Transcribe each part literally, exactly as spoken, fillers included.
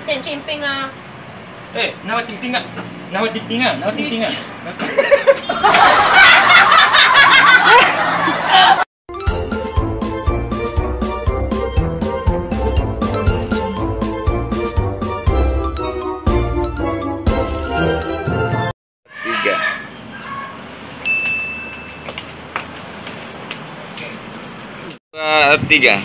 Sen cimpinga. Eh, nawa timpinga. Nawa timpinga, nawa timpinga. Tiga. Dua, tiga.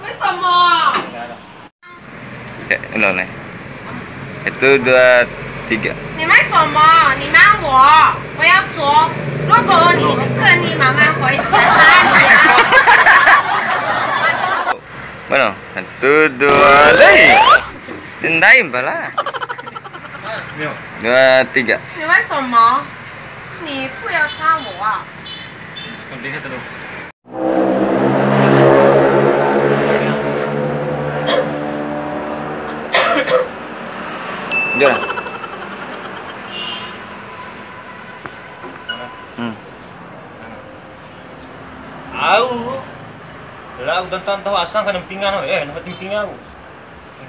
Wes, sama. Eh, ulang, eh. Satu, dua, tiga. Ni mai somo, ni mau. Koya so. Lo go ni, ke ni mama koi siapa ya? Bueno, satu, dua, lei. Ndai bala. Dua, tiga. Ni mai somo. Ni puya kamu wa. Penting itu. Jora. Hmm. Au. Lah, udah tahu asal kan pinggan, eh, dapat pinggan.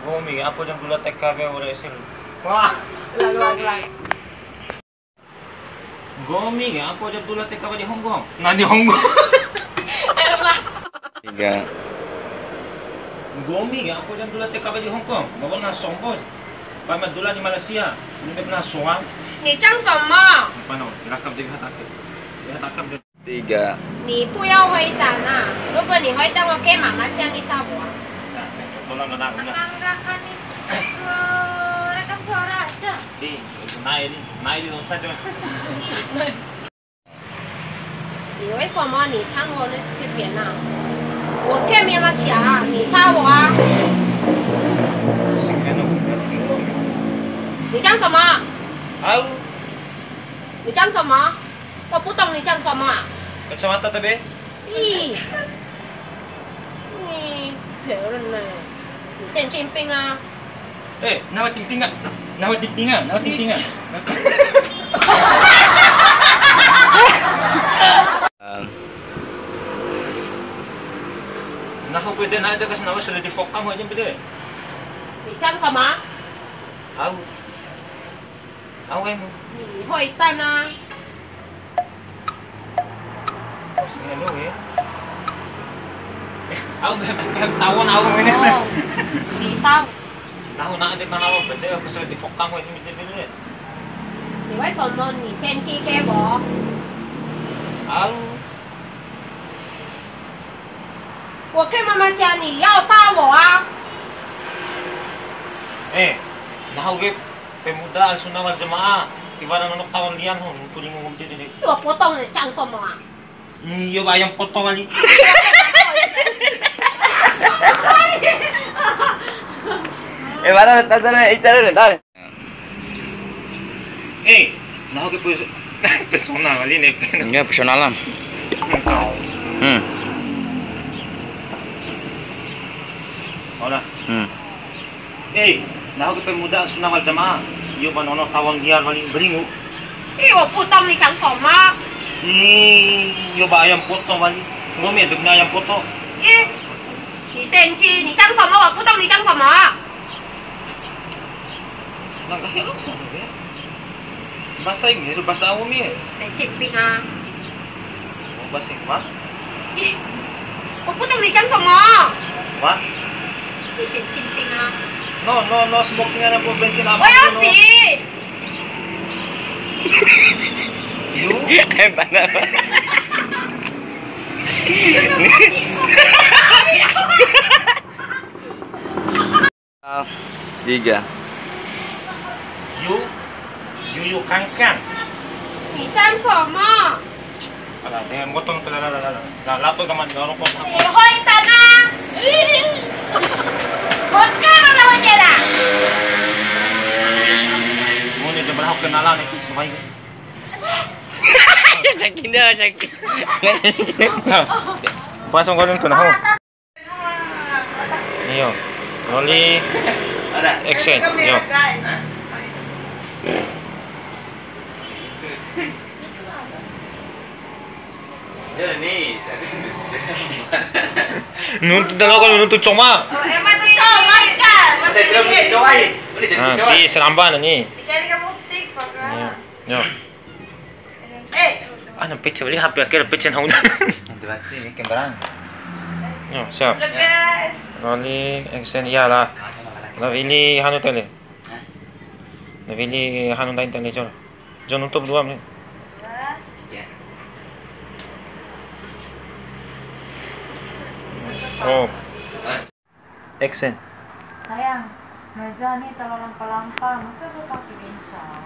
Nggomi, apa jam dula T K W ora S L. Wah, ulang, ulang, ulang. Nggomi ke, apa jam dula T K W di Hong Kong? Nah, di Hong Kong. Tiga. Nggomi ke, apa jam dula T K W di Hong Kong? Bawa na sombo. Pama dula di Malaysia. Ini pernah soang. Ni cang sama. Apa no? Rakam dia takut. Dia takut dia. Tiga. Ni puya hoi tana. Logo ni hoi tana oke mana cang ita bua. Nah, tolong menang, menang. Rakam, rakam ni. Rakam suara aja. Di, naik ni, naik ni, nonsa coba. Ni we somo ni tang wo le cip ya na. Wo ke mi ma cia ni ta wo a. Sing eno. Ni cang somo. Au. Ni cang somo. Ko putong ni cang somo. Kacamata ta be? Ih. Ni, ya udah na. Ni sen cimping a. Eh, nawa timpinga, nawa timpinga, nawa timpinga. Nahu pede na ede kas nawa sele di fokam aja pede. Ican sama? Au. Au em. Ni hoi tana. Sini lu ya. Eh, au nggak, nggak tahu, au ini. Oh, di tahu. Tahu nak ada mana lo benda aku sudah di fokam ini, ini, ini. Di wai sono ni sensi ke bo. Au. Oke mama cani, ya tahu ah. Eh, nahu ke pemuda Ahlussunnah wal Jamaah, tiwara nono kawan lian ho, nuntu ringu ngomti dini. Dua potong ni, cang somo. Iyo, ba ayam potong kali. Eh, mana tadi ita dulu, tar. Eh, nahu ke pes-, personal kali ni. Iya, personal lah. Personal. Hmm. Hola. Hmm. Eh, nahu ke pemuda Sunnah wal Jamaah. Iyo ba nono tawang liar wali beringu. Ih, wa putong ni cang soma. Ih, iyo ba ayam potong wali. Nggomi ede bune ayam potong. Ih, ni senci, ni cang soma, wa putong ni cang soma. Langkah ya langsung ya. Bahasa Inggris, bahasa awam ya? Senci pina. Oh, bahasa Inggris. Ih, aku tuh micang sama. Wah. Ih, si cimping ah. No, no, no smoking, ada pom bensin apa? Oh, ya, no. Sih. You? Eh, mana? Tiga. Yu, yu, yu kangkang. Ican sama. Ala, dengan motong tu, la, la, la, la, la, la, tu teman dorong kau. Eh, hoi, tanah. Ih. Hoka, mana hoi, jera? Mau ni, dia berhak kenalan itu, sebaik. Sakit dah, sakit. Pas orang tu, nah. Iyo. Rolling. Action. Iyo. Nuntu da loko nuntu coma. Emang tuh coma kan? Ada yang bilang nuntu coma, ya? Udah jadi coma, ya? Nah, di seramba na ni. Dikali ke musik, Pak. Iya. Yo. Eh. Ah, na pece beli H P ake, pece nahu. Nanti mati ni kembarang. Yo, siap. Lepas. Rolling, action, iyalah. Nah, ini hanu tele. Hah? Nah, ini hanu lain tele, Jon. Jon, nutup dua menit. Dua. Ya. Oh. Action. Sayang, meja nih terlalu lampa-lampa, masa tuh kaki bencong?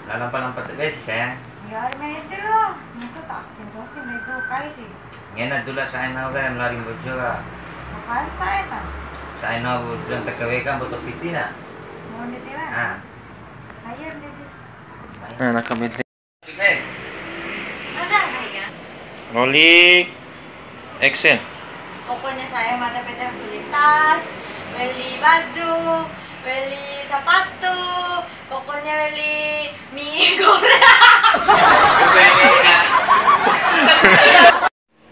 Lah, lampa-lampa tuh biasa, sayang. Ya, meja loh, masa tak bencong sih, meja kai sih. Ngena dula sa'e nahu ka, ma lao ri Mbojo ka. Makanya sa'e ta? Sa'e nahu bulan T K W ka, mboto piti na. Mau di tilan? Ah. Ayo, Dedis. Nah, nak kamera. Ada, ya? Rolling. Action. Pokoknya saya mata P T harus beli tas, beli baju, beli sepatu, pokoknya beli mie goreng.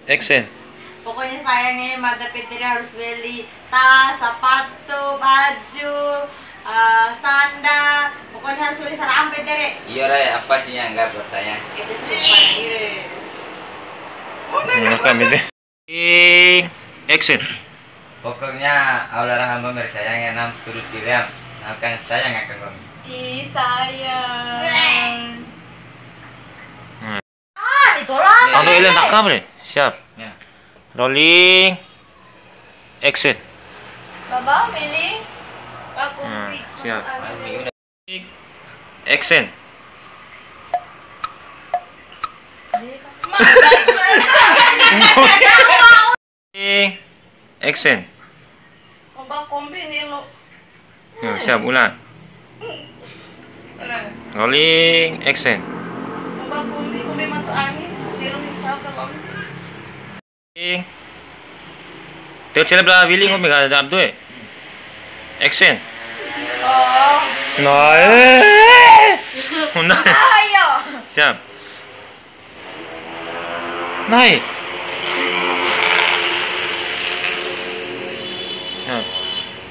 Action. Pokoknya saya nih, mata P T harus beli tas, sepatu, baju, eh, sandal. Pokoknya harus beli sara'an, P T re. Iya, Re, apa sih yang enggak buat saya? Itu sih, Pak Ire. Nah, kami deh. Action. Pokoknya, au larang hamba mere sayang ya, nam turut diriam. Nah, kan sayang akan kami. Ih, sayang. Nah. Ah, ditolak. Anu, Elen, rekam, Re. Siap. Ya. Rolling. Action. Baba, Meli. Aku. Nah, siap. Action. Rolling. Action. Baba, kombi ni lo. Nah, siap, ulang. Ulang. Rolling, action. Baba, kombi, kombi masuk angin, di rumah pesawat terbang. Teo cele bela wili nggomi ka Abdu e. Action. Oh. Nah, eh. Nah. Ayo. Siap. Nai. Nah.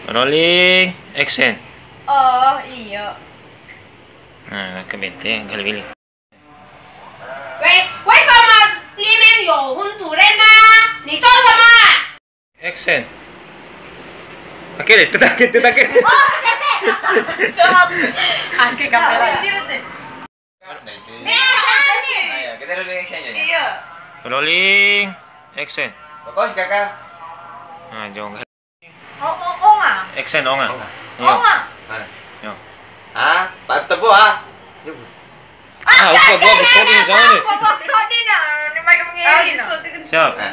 Rolling, action. Oh, iya. Nah, ke bete, kali wili. Wei, wei, sama limen yo, hun turen na. Ni so sama. Action. Oke deh, tetake, tetake. Oh, tetake. Oke, kamera. Nah, itu. Beda nih. Ayo, kita rolling action aja. Iya. Rolling, action. Bagus, Kakak. Nah, jongga. Oh, oh, oh, nggak? Action, oh, nggak? Oh, nggak? Iya. Oh, nggak? Mana? Yo. Hah? Pak Tebo, ah? Ah, udah, gua besok ini, soalnya. Gua besok ini, nah. Ini main ngiri, nah. Siap. Nah.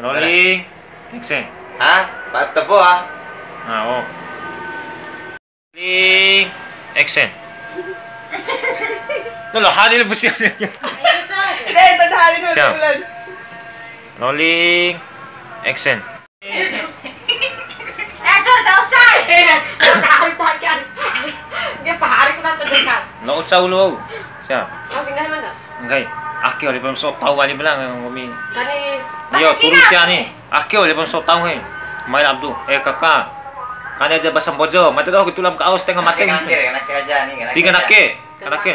Rolling, action. Hah? Pak Tebo, ah? Nah, oh. Rolling, action. Lo, lo, hari lu bersiap. Deh, tadi hari lu. Siap. Bulan. Rolling, action. Eh, tuh, tau, Cai. Harus pakai. Dia pahari kenapa dekat? Lo ucau lo. Siap. Mau pindah mana? Nggahi. Ake wali belum so tau wali belang nggomi. Tadi. Iyo, bahasa Cina. Turu sia ni. Ake wali belum so tau he. Mai Abdu. Eh, kakak. Kani aja bahasa Mbojo. Mate doho tulang kau setengah mate. Nake, nake, nake aja ni, nake aja. Tiga nake. Nake.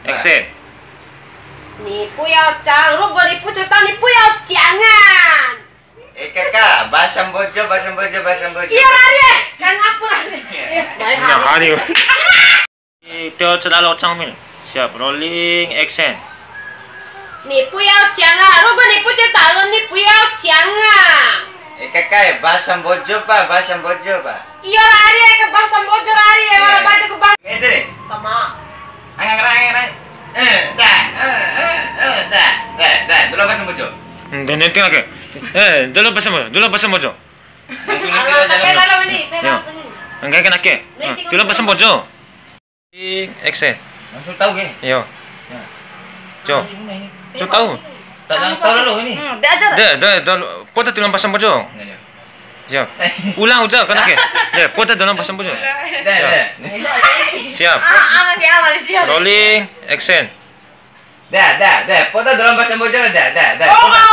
Action. Nipu ya, Cang. Lu gua nipu, cerita nipu ya, jangan. Eh, kakak, bahasa Mbojo, bahasa Mbojo, bahasa Mbojo. Iya, Rari, eh. Kan aku, Rari. Iya. Iya, baik, nah, hari. Itu selalu Cang Mil. Siap, rolling, action. Nipu ya, Cang. Lu gua nipu, cerita lu nipu ya, jangan. Eh, kakak, bahasa Mbojo, Pak, bahasa Mbojo, Pak. Iyo, Rari, ke bahasa Mbojo, Rari, ya, wara baju ke bahasa. Ede re. Sama. Angan, angan, angan. Eh, dah, eh, eh, eh, dah, dah, dah. Dulu bahasa Mbojo. Hmm, dan nanti lagi. Eh, dulu bahasa Mbojo, dulu bahasa Mbojo. Langsung nanti aja. Pela lawan ni, pela lawan ni. Enggak kena ke. Dulu bahasa Mbojo. Action. Langsung tahu ke? Iyo. Ya. Jo. Langsung tahu. Tak tahu lalu ini. Hmm, dia aja. Deh, deh, deh, poda tulang bahasa Mbojo. Iya, iya. Siap. Ulang ucap, kena ke? Deh, poda tulang bahasa Mbojo. Deh, deh. Siap. Ah, ah, dia awal siap. Rolling, action. Dah, dah, dah. Poda dalam bahasa Mbojo, dah, dah, dah. Poda.